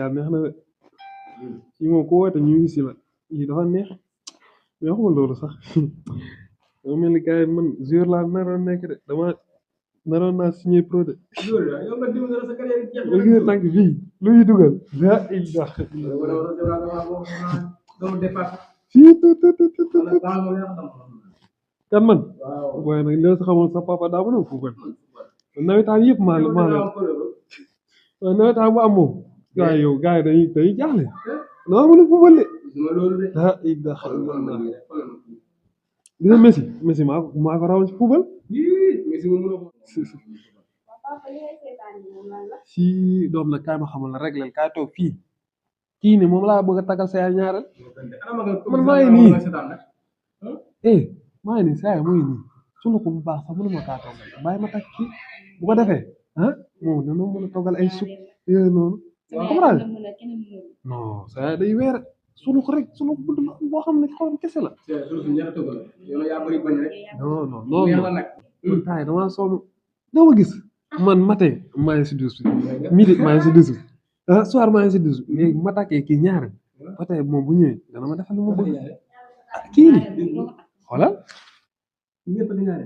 Sénégal neex na de fii moom ku woote ñu wisi la lii dafa neex mais waxuma loolu sax dama mel ni gars yi man jour laa naroon nekk de dama naroon naa signé pro de liggéey tànk fii lu ñuy dugal la ilaha fii kan man waaye nag li sa xamoon sa papa daa mën a football nawetaan yëpp maa la waaye nawetaan bu am moom waaye yow gars yi dañuy jaaxle non mën a football de la ilaha illallah gis nga Messi maa ko rawoon ci football si doom nag kaay ma xamal la réglel kaay toog fii kii ni moom laa bëgg a tagal sa yaay ñaareel man maa ngi nii maa ngi nii saa yi mooy nii sunu ko bu baax sax mënuma kaa toggal bàyyi ma tag kii bu ko defee moom dana mën a toggal ay sup yooyu noonu comprendre non saa day weer sunu ko rek sunu boo xam ne xaw kese la non man taay dama sonn dama gis man matin maa ngi si douze midi maa ngi si douze soir maa ngi si douze léegi ma takkee kii ñaari ba tey moom bu ñëwee dana ma defal lu ma bëgg kii ni xoolal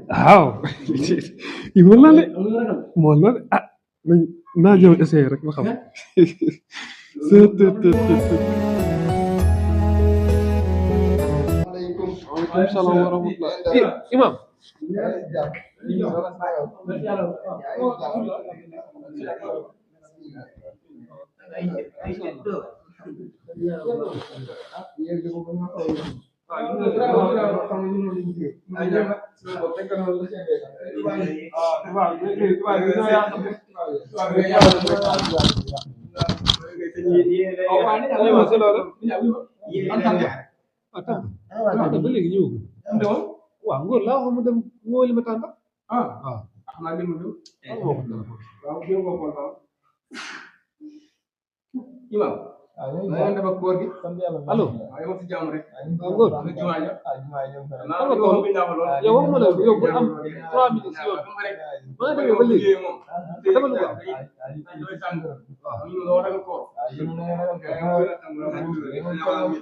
waaw yi mën naa le mool na de naa jëw essayé rek ma xam waaleykum salaam wa rahmatulah imam ba léegi ñëwagul waaw ngóor laa wax mu dem wóoli ma tànta xanaa li mu dem imam ngeen def ak góor gi allo yow si jàmm rek ngóor yow waxuma la yow bu am 3 minutes si yoon ba nga demee ba léegi dama lu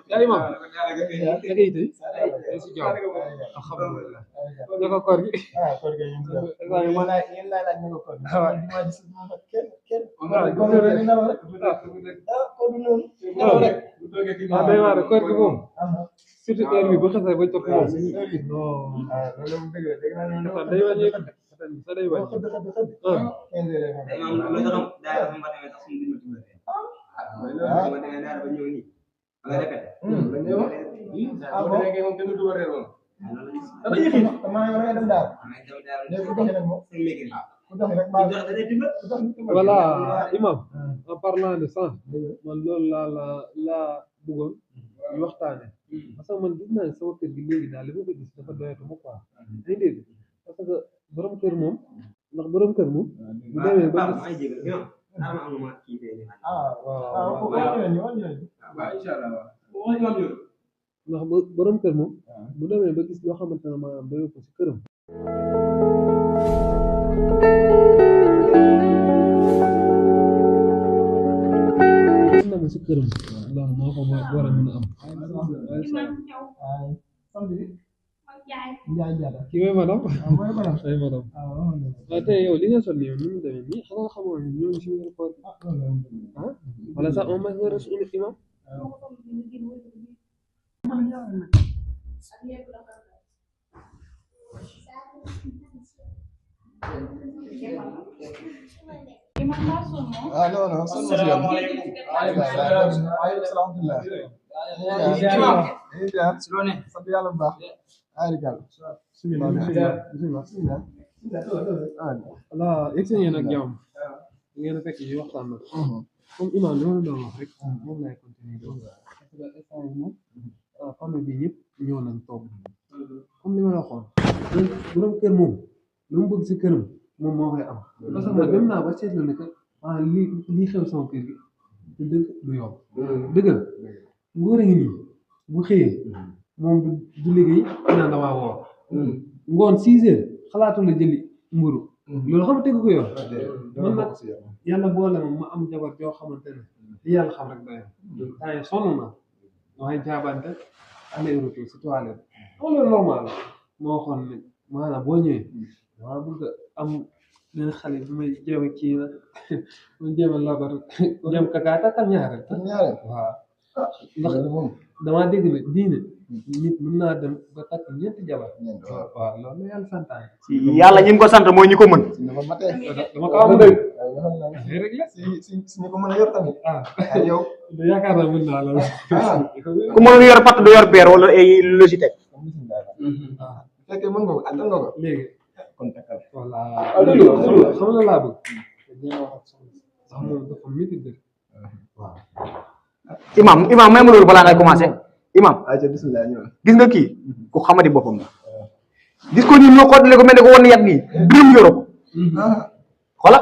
yaa imam naka yi tey si jàmm alhamdulilah naka koor gi day waar koor gi moom surtout heure bi ba xasee ba topp moom non day wàññeeku sa day wàññeeku voilà imam en parlant de ça man loolu laa bëggoon ñu waxtaane parce que man gis naa ne sama kër gi léegi daal li ma ko gis dafa doyatuma quoi day dégg parce que borom kër moom bu demee ba gis ndax borom kër moom bu demee ba gis loo xamante ne maanaam doyoo ko si këram si këram loolu moo ko war a mën a am kii mooy madame ay madame waaye tey yow li nga sol nii nu mu demee nii xanaa xamoo ne ñoo ngi si wéru koor wala sax on nga reçu imam non sunu si yoon sant yàlla bu baax voilà egsi ngeen ak jàmm ngeen a fekk yi waxtaan nag comme imam li ma doon wax rek moom lay continuer doon parce que instant yi moom famille bi ñëpp ñëw nañ toog comme li ma la waxoon borom kër moom lu mu bëgg si këram moom moo koy am parce que man dem naa ba seetlu ne que lii xew sama kër gi te dëgg du yomb dëggal ngóor a ngi nii bu xëyee moom du liggéey naan damaa woor ngoon 6 heures xalaatu la jëli mburu loolu xam tegu ko yoon man nag yàlla boole ma am jabar joo xamante ne li yàlla xam rek doy na temps yi sonn na waaye jaabante aller retour si toilette loolu normal moo waxoon ne maanaam boo ñëwee dama bëgg am benn xale bi may jéem a kii la muy jéem a labar jëm kaka takkal ñaareel waaw ndax damaa dégg ne diine nit mën naa dem ba takk ñeenti jabar waaw loolu la yàlla santaane yàlla ñi ko sant mooy ñi ko mën dama ko am dëgg rek la si ñu ko mën a yor tamit yow yaakaar naa mën naa loolu ku mënul yor patt du yor peer wala ay logitech fekkee mën nga ko àndal nga ko léegi kon takkal voilà xam nga laa bëgg sax moom dafa métti dëgg waaw imam may ma loolu balaa ngay commencé imam aca bismillah ñëw gis nga kii ku xamadi boppam la gis ko ñun ñoo xootale ko mel ne ko woon yàgg nii dërëm yoro ko xoola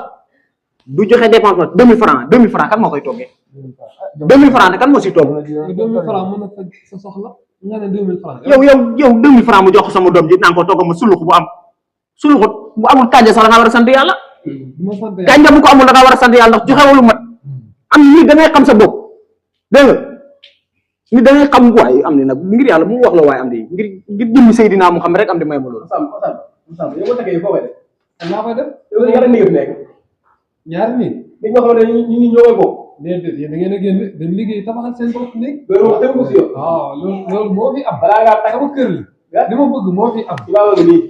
du joxe dépense 2000 francs kan moo koy toggee 2000 francs ne kan moo si togg 2000 francs mën na faj sa soxla nga ne 2000 francs yow 2000 francs mu jox ko sama doom ji naan ko togg ma suluxu bu amul kànja sax da ngaa war a sant yàlla kànja bu ko amul da ngaa war a sant yàlla ndax joxe walu mat am ni da ngay xam sa bopp dégg nga ni da ngay xam waaye am ni nag ngir yàlla mu wax la waaye am di ngir jëmmi Seydina mu xam rek am di may ma loolu yow takkee foo koy def laa koy def yow ñaari néeg nekk ñaari nit nit ñoo xam ne ñu ñoo koy bokk déedéet yéen da ngeen a génn dem liggéey tabaxal seen bopp néeg loolu wax tegu si yow waaw loolu moo fi am balaa ngaa takk sama kër la li ma bëgg moo fi am imaam nga nii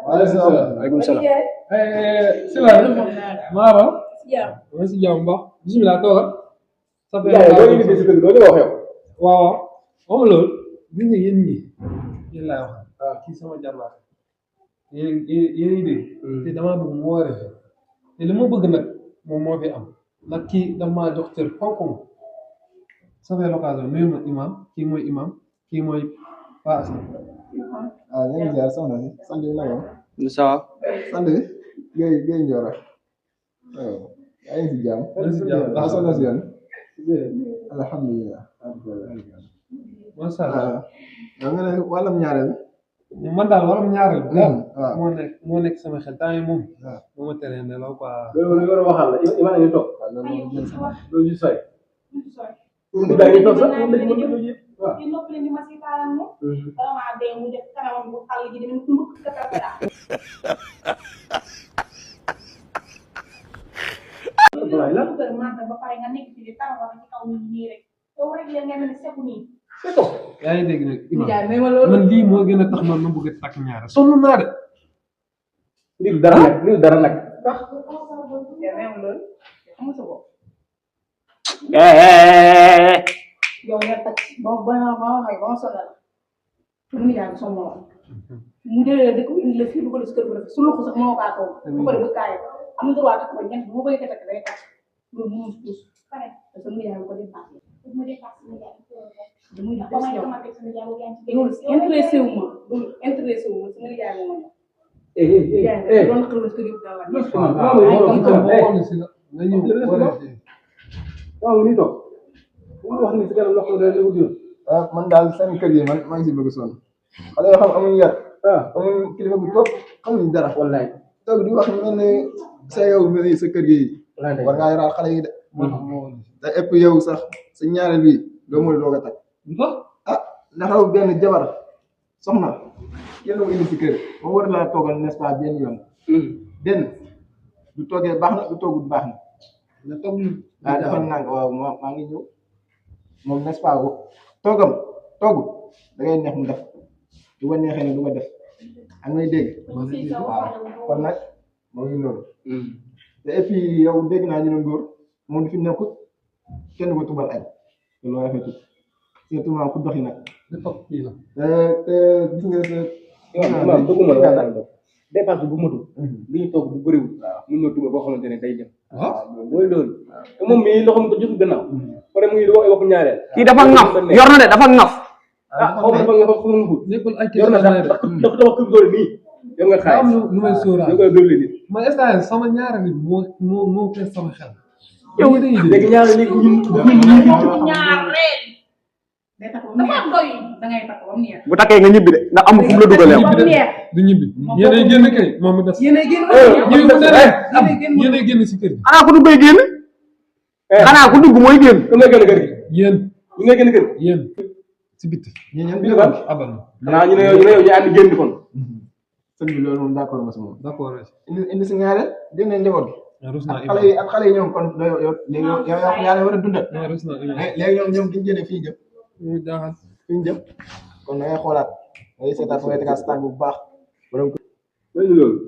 waaleykum salaam Sylla maara ma si jàmm baax bismillah toogal sa doo ñu si kër doo ñu wax yow waaw xam nga loolu gis nga yéen ñi yéen laay wax kii sama jarbaat yéen ngi dégg te damaa bëgg mu war a te li ma bëgg nag moom moo fi am ndax kii daf maa jox cër fonk ma ça fait l'occasion nuyu ma imam kii mooy Paa Asma ñu ngi ziar soxna si sant yi naka ça va sant yi Guèye Ndioro yaa ngi si jàmm soxna si yoon alhamdulilah macha allah nga ne wàllam ñaareel man daal waram ñaareel waaw moo nekk sama xel temps yi moom moo ma teree nelaw quoi loolu war a waxal la ima nañu toog loolu ju soy daa ngi toog sax waaw di noppali ni ma si taalam ne vraiment dee mu def kanamam bu xàll ji dinañ ko mbëkk katapera kër màggal ba pare nga nekk ci di tarawal ci kaw nit ñi rek yow rek leen nga mel ni seku nii yaa ngi dégg nag imam man lii moo gën a tax man ma bëgg a takk ñaar sonn naa de lii dara nag wax yow même loolu amu sa bopp yow nga takk ba waxee ba ma sonal mu ngi daan sonn la mu jëlee la dëkk bi indi la fii dugal si kër gu rafet su loxo sax moo kaa toog bu ko def kaay am na droit takk ba ñeent bu ma ko yëkkati takk day takk loolu mënul puus pare parce que mu ngi daan ko dépassé mu dépassé mu ngi muy def yow loolu intéressé wu ma loolu intéressé wu ma su ma yaay moo ma ñëw doon xëy na kër yëpp daal la nga ñëw waaw ni toog wax ni si kanam loxo da la wut man daal seen kër yi man maa ngi si bëgg sonn xale yoo xam amuñu yar amuñu kilifa bu toog xamuñu dara wallaay toog di wax mel ne sa yow mel ni sa kër gi war ngaa yoraal xale yi de da ëpp yow sax sa ñaareel bi doo mën doog a takk ndax benn jabar soxna kenn mu indi si kër moom war laa toogal n'est-ce pas benn yoon benn du toogee baax na du toogul baax na nga toog waaw dafa nang waaw maa ngi ñëw moom n'est-ce pas toogam toogu da ngay neex mu def du ko neexee ne du ko def ak ngay dégg waaw kon nag moo ngi noonu te et puis yow dégg naa ñu ne góor moom du fi nekkut kenn ko tubal añ te loolu rafetul surtout maa ku doxi nag te gis nga sa dëgguma la dépense bi bu matul li ñu toog bu bëriwul mën na tuba boo xamante ne day jëm mooy loolu te moom mii loo xam ko jotul gannaaw pare mu ngi di wax waxu ñaareel kii dafa ngaf yor na de dafa ngaf xaw ma dafa nga xam nga ko nekkul ay yor na dafa kër doole nii yow nga xaay lu may sóoraal yow nga bëri nit ma instant sama ñaareel bi moo fees sama xel yow léegi ñaareel léegi ñun ñaareel day takk ba mu neex doy da ngay takk ba mu neex. bu takkee nga ñibbi de ndax amul fu mu la dugalee am. du ñibbi yéenay génn kay moom mu des. yéenay génn yéenay génn si kër gi. xanaa ku duggee génn. xanaa ku dugg mooy génn. ku ngay génn kër gi. yéen ñu ngay génn kër gi. yéen si bitti. bi ñu kan abal na. xanaa ñu ne yow ñu ànd génn kon. sëñ bi loolu moom d'accord ma si moom. d'accord. indi si ñaareel génne njaboot gi. rus ak naa xale yi ak xale yi ñoom kon yow léegi yow yaa leen war a dundal. rus naa léegi ñoom fi ñu jëlee fii jëm. mu jaaxal. fi ñu jëm kon da ngay xoolaat da ngay seetaat fa ngay tegaat sa tànk bu baax. loolu loolu.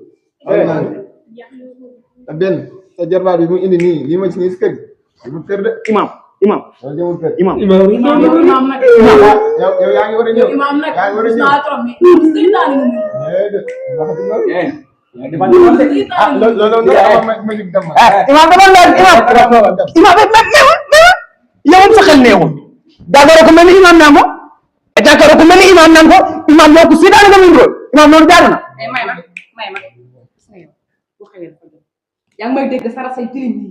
te benn sa jarbaat bi mu indi nii lii ma gis nii si kër gi. jëmul kër de. imam loolu jëmul kër. imam imaam nag yow yaa ngi war a ñëw. imaam nag yaa ngi war a gis ñëw. naa trop mais seytaane nga muy déedéet waxati loolu. seytaane nga muy loolu ma jug dem ma. imam dama leer imam yow sa xel neexul jàkkaaroo ko mel ni imam naan ko jàkkaaroo ko mel ni imam naan ko imam moo ko seytaane nga muy ndóol imam loolu jaar na. may ma gis nga yow waxee leen ko yaa ngi may dégg sara say tilim yi